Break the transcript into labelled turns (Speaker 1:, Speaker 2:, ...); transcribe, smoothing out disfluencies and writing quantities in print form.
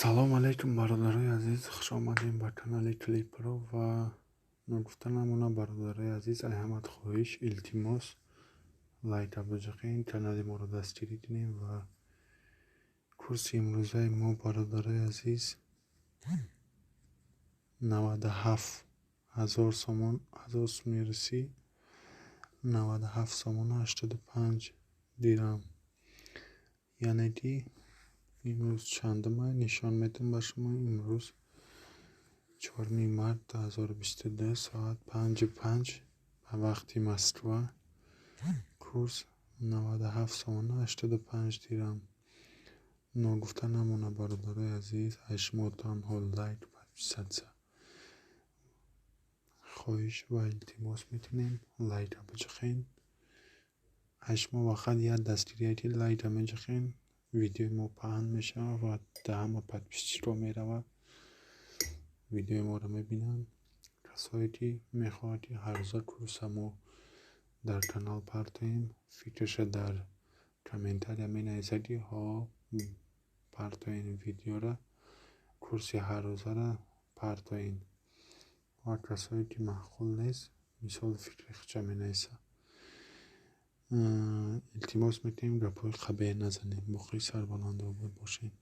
Speaker 1: Салом алейкум, бародарои азиз, хуш омадем ба канали Клипро. Ва ногуфта намонад, бародарои азиз, ай ҳамат хоҳиш, илтимос, лайка биҷиқен, канали моро дастгирӣ кунем. Ва курси имрӯзаи мо, бародарои азиз, 97 000 сомон, ҳазор суми русӣ, 97 сомону 85 дирам. Яъне ки имрӯз чандума, нишон медиҳам ба шумо. Имрӯз 4 март 2022, соат 5:05 ба вақти Москва, курс 97 сомону 85 дирам. Ногуфта намонад, бародарои азиз, аз шумо танҳо лайк, подписаться хоҳиш ва илтимос мекунем. Лайка биҷиқен. Аз шумо фақат як дастгирие, ки лайка меҷиқен, видеои мо паҳн мешавад ва дар ҳама подписчикҳо меравад, видеои моро мебинанд. Касое ки мехоҳад, ки ҳаррӯза курса мо дар канал партоем, фикраша дар комментария менависад, ки ҳо, партоен видеора, курси ҳаррӯзаро партоен. Ва касое ки маъқул нест, мисол, фикри худша менависад. Илтимос мекунем, гапҳои қабеҳ назанем. Боқӣ сарбаланду обод бошед.